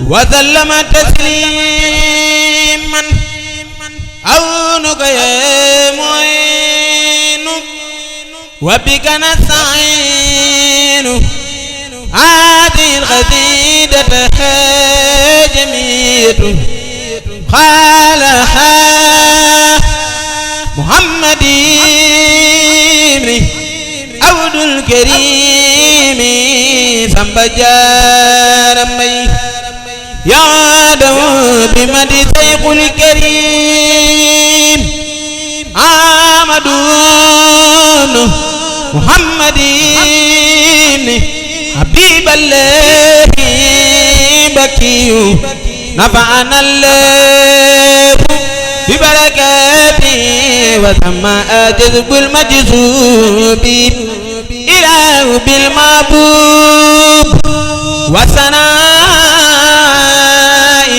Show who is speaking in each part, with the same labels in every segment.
Speaker 1: وسلم تسليما عونك يا معين وبك نستعين هذه القصيدة جميلة قالها محمد عبد الكريم سنبجارمي يعدو بمد سيق الكريم آمدون محمد حبيب الله بكي نفعنا الله ببركاته وسمى جذب المجذوب إله بالمحبوب وثناء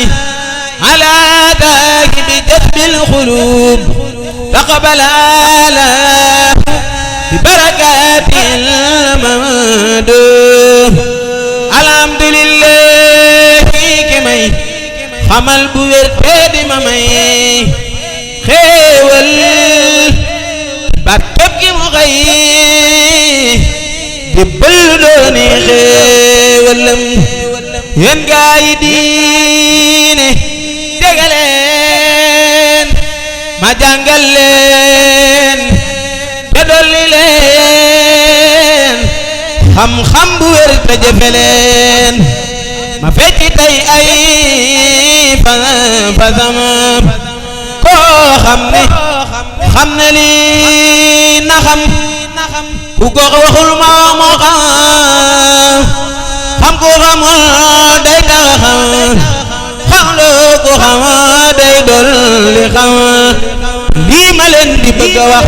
Speaker 1: على ذاك بجذب القلوب تقبل آله ببركات الممدوح الحمد لله كمي خمل بوير تدي ممي خيول بكب مغي دبلوني خيولم ين قايدين دغلين ما جانغلين تدولي لين xam-xam bu wér te jëfe leen ma fecci tey ay fasama koo xam ne lii na xam ku ko waxul moo xam ku xamul day tax xam loo ku xam day dolli xam lii ma leen di bëgg a wax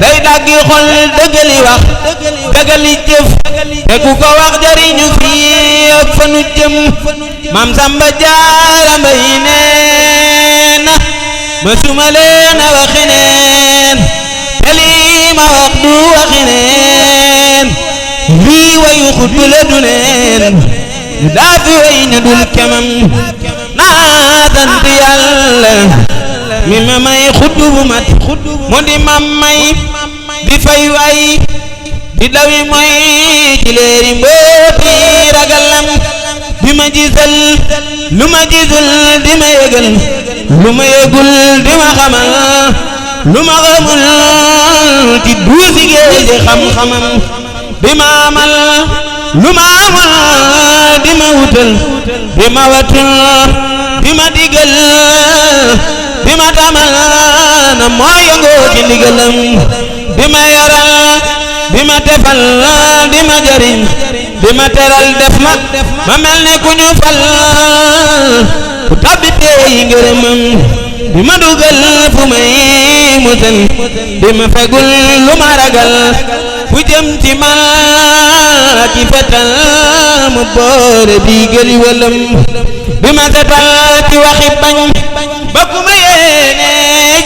Speaker 1: day daggi xol dëggali wax dëggali jëf te ku ko wax jariñu fii ak fanu jëm Maam Samba Jaara Mbay neena mësuma leen a waxi neen te lii ma wax du waxi neen lii wayu xutbu la du neen ñu daa fi way ñu dul kemam naa sant Yàlla mi ma may xutbu bu mat mu di ma may di fay way di dawi mooy ci leeri mbooti ragalam di ma gisal lu ma gisul di ma yëgal lu ma yëgul di ma xamal lu ma xamul ci duusi géeji xam-xamam di ma amal lu ma amul di ma wutal di ma watul di ma digal di ma tamal na moo yëngoo ci ndigalam di ma yaral di ma defal di ma jariñ di ma teral def ma mel ne ku ñu fal ku tabbitee yi ngërëmam di ma dugal fu may musal di ma fegul lu ma ragal fu jëm ci man ci fetal mu boore di gëli wëlam di ma setal ci waxi bañ ba ku ma yéene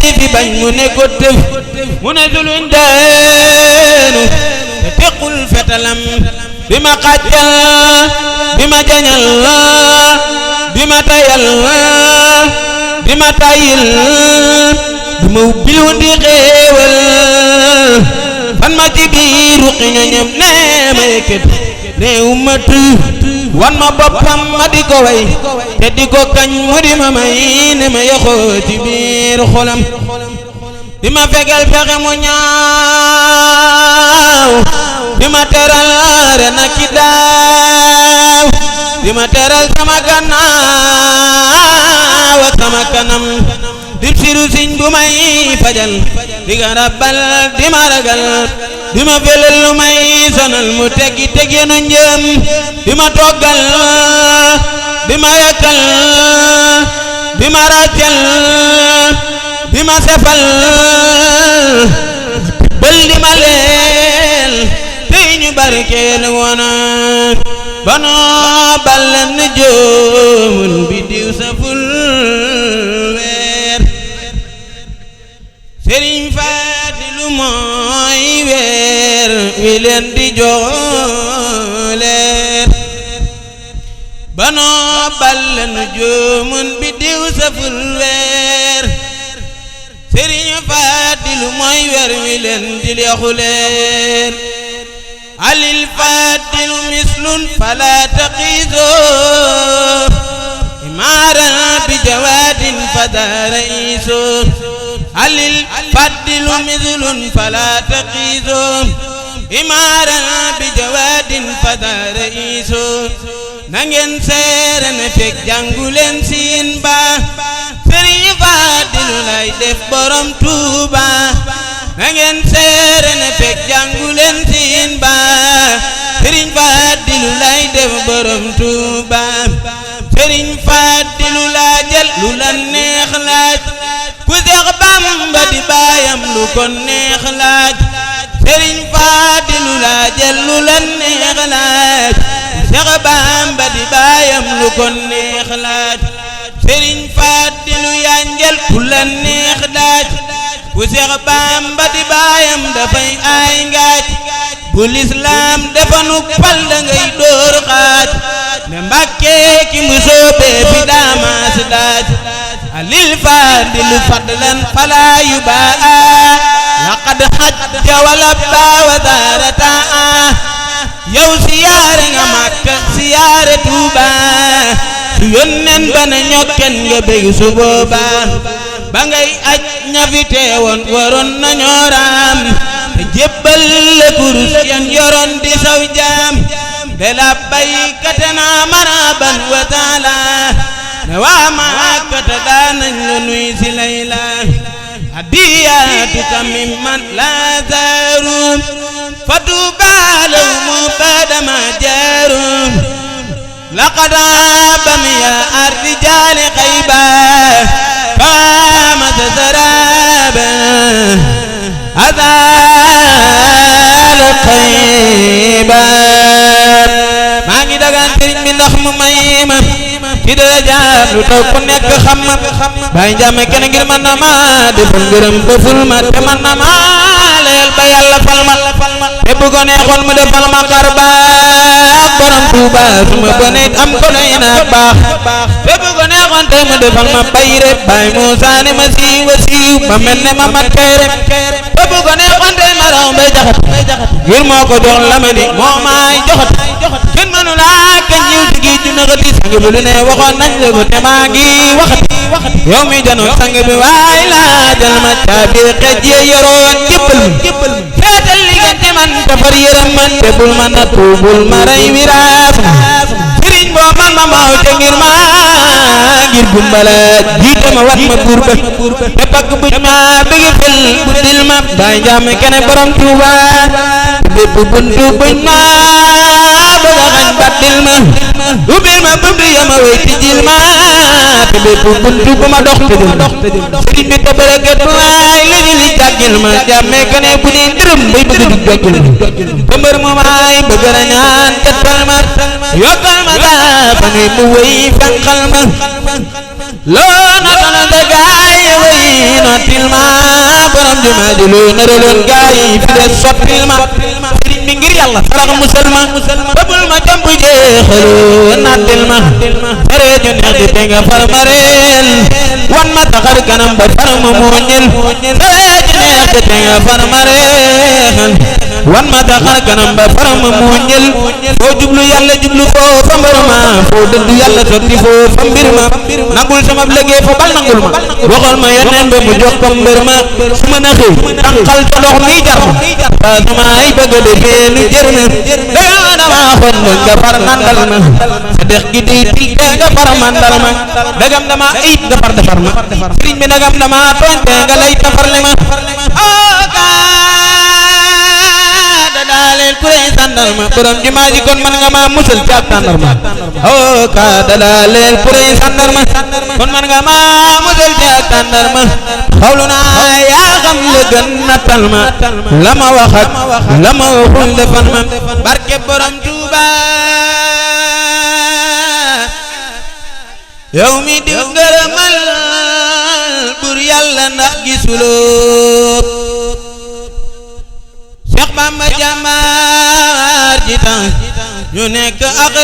Speaker 1: ci fi bañ mu ne ko tëf mu ne duluñ deenu te tequl fetalam bi ma xàccal bi ma jañal bi ma tayal bi ma tayil bi ma ubbil wundi xéewal fan ma ci biir ruqi ñoñam nee ma yëkkat néew ma wan ma boppam ma di ko way te di ko kañ mu di ma may ne ma yoxoo ci biir xolam di ma fegal fexe mu ñaaw di ma teral ren ak ki daaw di ma teral sama gannaaw ak sama kanam di siru siñ bu may fajal di ga rabbal di ma ragal di ma felal lu may sonal mu teggi tegginu njëm di ma toggal di ma yakkal di ma ràccal di ma sefal bël di ma leel tey ñu barkeel woona banoo ballan na joomul bi diw saful weer Sëriñ Faadilu mooy weer wi leen di jox leer banoo balla nu joomun bi diw saful weer Sëriñ Faadilu mooy weer wi leen di leexu leer alil Faadilu mislun fala taqiisoo imaaran bi jawaadin fadaara iisoo alil Faadilu mislun fala taqiisoo imaaran bi jawaadin fadaara iisoo nangeen seere ne fekk jànguleen siin ba Sëriñ Faadilu lay def borom Tuuba nangeen seere ne fekk jànguleen siin ba Sëriñ Faadilu lay def borom Tuuba Sëriñ Faadilu laajal lu la neex laaj ku Seex Bamba di baayam lu ko neex laaj Sëriñ Faadilu laajal lu la neex laaj Seex Bamba di baayam lu ko neex laaj Sëriñ Faadilu yanjal ku la neex laaj ku Seex Bamba di baayam dafay ay ngaaj bu lislaam defanu pal da ngay dóor xaaj ne Mbàkke ki mu soobee fi daamaas daaj alil Faadilu fadlan falaa yubaa laqad hajja wala baawa zaarataa yow siyaare nga Makka siyaare Tuuba su yónneen ba ne ñokken nga bég su booba ba ngay aj ña fi teewoon waroon nañoo raam te jébbal la kurus yan yoroon di saw jaam de labbaykate naa maraban wa taala ne waa Makka te daanañ la nuy si layla hadiyaatuka mimman laa zaarum fatuuba lahum baadama jaarum laqad aabam yaa ar-rijaali xayba faamat saraaba azaal xayba maa ngi dagaan sëriñ bi ndax mu may ma ci dara jaar lu taw ku nekk xam ma Baay Njaame kenn ngir man na ma defal ngërëm ba ful ma te man na ma leel ba Yàlla fal ma te bu ko neexoon mu defal ma xar baax borom Tuuba su ma bonee am ko doy na baax te bu ko neexoon te mu defal ma bayre Baay Muusaa ne ma siiw a siiw ba mel ne ma mat teere te bu ko neexoon te ma raw mbay jaxat ngir moo ko jox la ma di moo maay joxat kenn mënu laa ka ñëw ci gi ju naxati sang bi lu ne waxoon nañ la ko te maa ngi waxati yow mi janoon sang bi waay laa jël ma caabi xej ye yoroon jébbal seetal li nga te man tafar yërëm man te bul ma nattu bul ma rey wiraas sëriñ boo man ma maaw te ngir gumbala jiite ma wat ma buur ba te pakk buj ma bëgg fël bu dil ma Baay Njaame kene borom Tuuba bépp buntu buñ ma bëgg a xañ baddil ma ubbil ma buntu ya ma wey tijjil ma te bépp buntu bu ma dox tëjul sëriñ bi te bërëgët waay li li jàggil ma Njaame kene bu ni ndërëm bay bëgg di joggil te mbër mu maay bëgg na ñaan kettal ma yokkal ma daa fa nuy mu wey fenqal ma loo natana da gaay wey notil ma borom jumaa ji loo naraloon gaay fi de sottil ma sëriñ bi ngir Yàlla sarax musal ma babul ma jambu jeexaloo nattil ma sare ju neex di te nga far ma reel wan ma taxar kanam ba far ma mooñel sare ju neex di te nga far ma reel wan ma taxar kanam ba far ma mooñel foo jublu Yàlla jublu foo fa mbër ma foo dëddu Yàlla sotti foo fa mbir ma nangul sama liggéey foo bal nangul ma waxal ma yeneen ba mu jox ko mbër ma su ma na xëy tànqal ca ndox mi jar ma waa sama ay bëgg a defee lu jër na danga dama xon nga far nandal ma sa dex gi di til te nga far mandal ma dagam dama ayib nga far defar ma sëriñ bi dagam dama tooñ te nga lay tafarle ma dalaaleel ku lay sàndal ma borom jumaa ji kon man nga ma musal ci ak tàndar ma ka dalaaleel ku lay sàndal ma kon man nga ma musal ci ak tàndar ma xawlu naa yaa xam la gën nattal ma la ma wax ak la ma waxul defal ma barke borom Tuuba yow mi di ngërëmal bur Yàlla ndax gisuloo Seex Bamba jàmbaar ji tax ñu nekk ak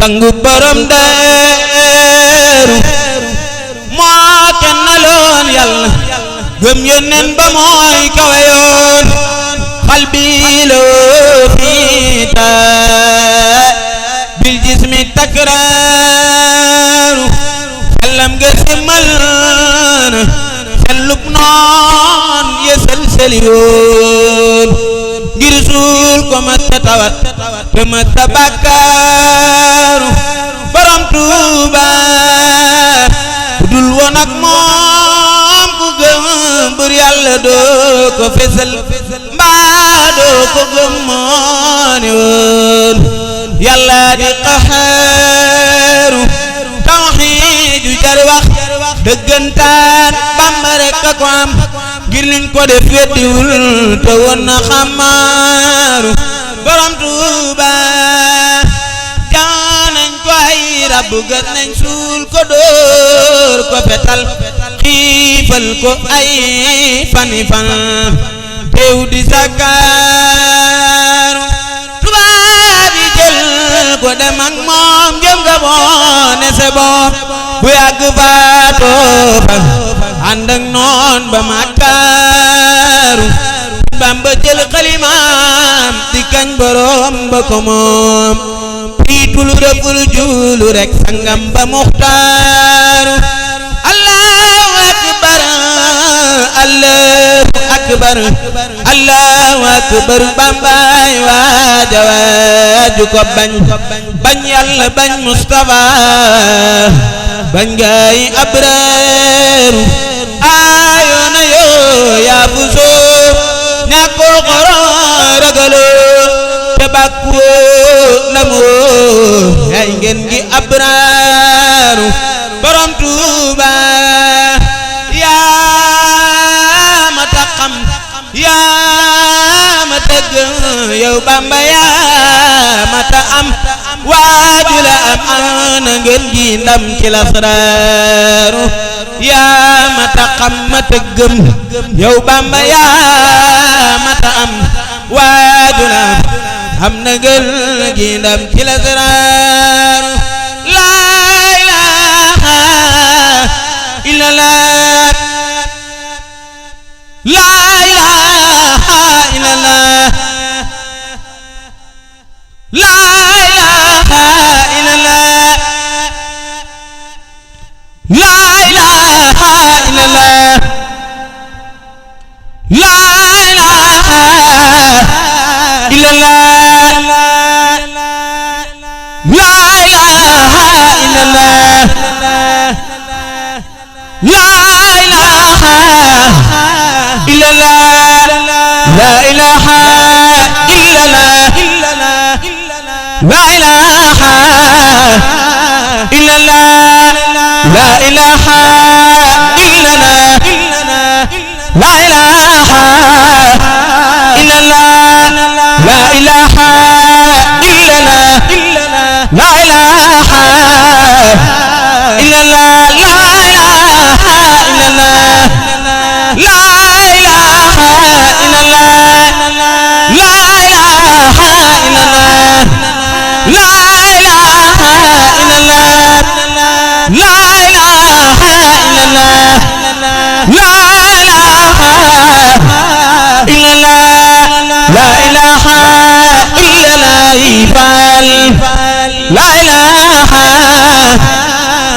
Speaker 1: sangu borom daaru moo kennaloon yàlla gëm yónneen ba mooy kawe yoon qalbi loo fiita bil jismi takraaru xelam nga simmal na xelub noon yesal seli yoon ngir suul ko ma tawat te ma tabakaaru borom Tuuba dul woon ak moom ku gëm bur yàlla doo ko fesal mbaa doo ko gëm moone woon yàlla di qaxaaru tawxiid ju jar wax dëggantaan Bamba rekk a ko am ngir liñ ko def weddiwul te woon na xamaaru borom Tuuba jaanañ ko ay rab gën nañ suul ko dóor ko fetal xiifal ko ay fani fan teew di sakaaru tubaab yi jël ko dem ak moom jëm nga boo ne se boo bu yàgg faatoo fa ànd ak noon ba makaaru Bamba jël xalimaam di kañ borom ba ko moom tiitul rëful juulu rek sangam ba muxtaaru allahu akbar allahu akbar allahu akbar Bambaay waaja waaju ko bañ bañ yàlla bañ Mustafa bañ gaay abraaru aayoona yoo yaa fu soo ñàkkoo xoro ragaloo te bàkkoo lamoo ay ngeen gi abraaru borom Tuuba yaa ma ta xam yaa ma ta gëm yow Bamba yaa ma ta am waaju la am na ngeen gi ndam ci lasraaru yaa ma ta xam ma ta gëm yow Bamba yaa ma ta am waaju la am na ngeen gi ndam ci lasraaru laa ilaaha illallah laa ilaaha illallah laa ilaaha illallah laa ilaaha illallah laa ilaaha illallah laa ilaaha illallah laa ilaaha illallah laa ilaaha illallah la ilaha illallah la ilaha illallah la ilaha illallah la ilaha illallah la ilaha illallah la ilaha illallah la ilaha illallah la ilaha illallah la ilaha illallah la ilaha illallah la ilaha illallah fal la ilaha illallah la ilaha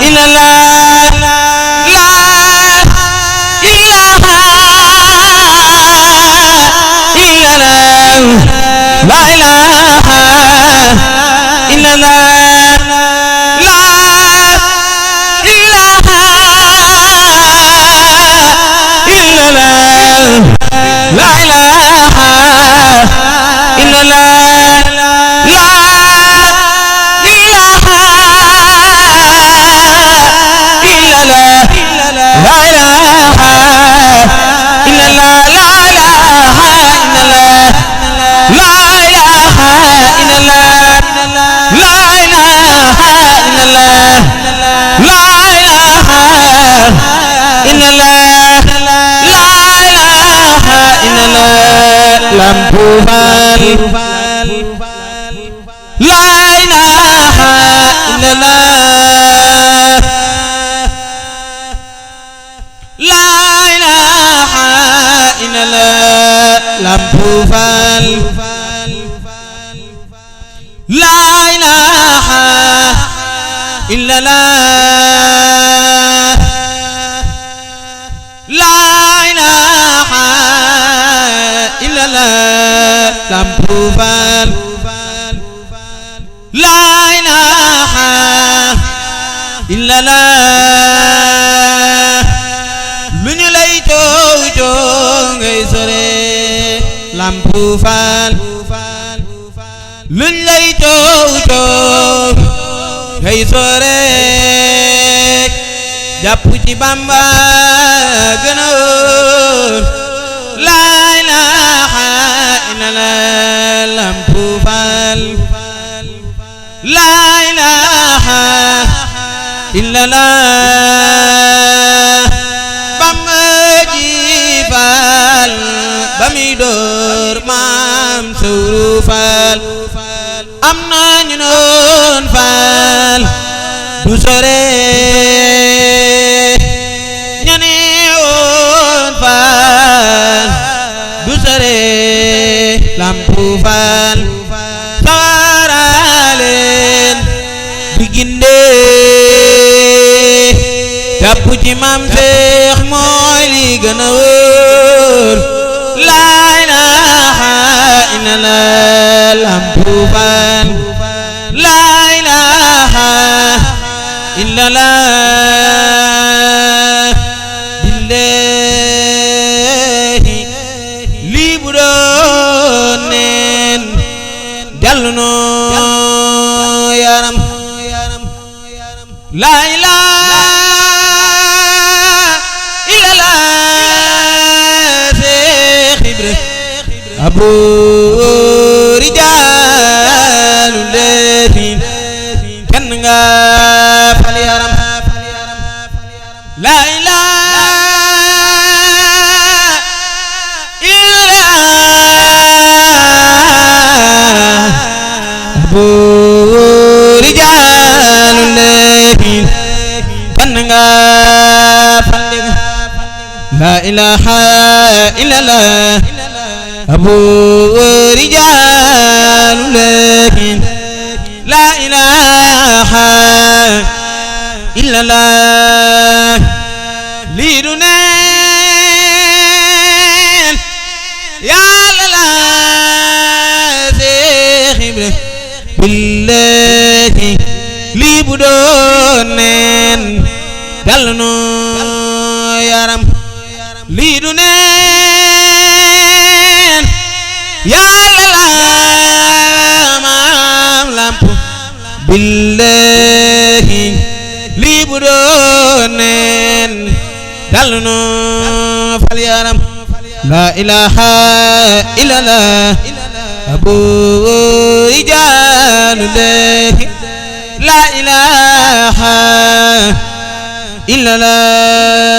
Speaker 1: illallah la ilaha illallah la ilaha illallah la ilaha illallah la ilaha illallah la ilaha illallah la ilaha illallah la ilaha illallah la ilaha illallah la ilaha illallah la ilaha illallah lampu fal la ilaha Fall la ilaha illallah la ilaha illallah Lamp Fall la ilaha illallah lu ñu lay coow coow ngay sore Lamp Fall lu ñu lay coow coow ngay sore jàpp ci Bamba gën a wóor la ilaha illallah Lamp Fall la ilaha illallah Bamba ji Fall ba muy door maam Sawru Fall am na ñu noon Fall du sore ñu ne woon Fall du sore Lamp Fall sawaraaleen di gindee jàpp ci maam Seex mooy li gën a wóor la ilaha illallah Lamp Fall la ilaha illallah billahi lii bu doon neen jallu noo yaram la ilaha illallah Seex Ibra Abu rijaalu leetin kenn nga fal yaram la ilaha illallah Abu rijaalu leetin kenn nga fal la ilaha illallah Abu rijaalu leetin la ilaha illallah lii du neen yàlla la Seex Ibra billahi lii bu doon neen dal noo yaram lii du neen yàlla la maam Lamp billahi lii bu doon neen dal noo fal yaram la ilaha illallah Abu rijaalu leetin la ilaha illallah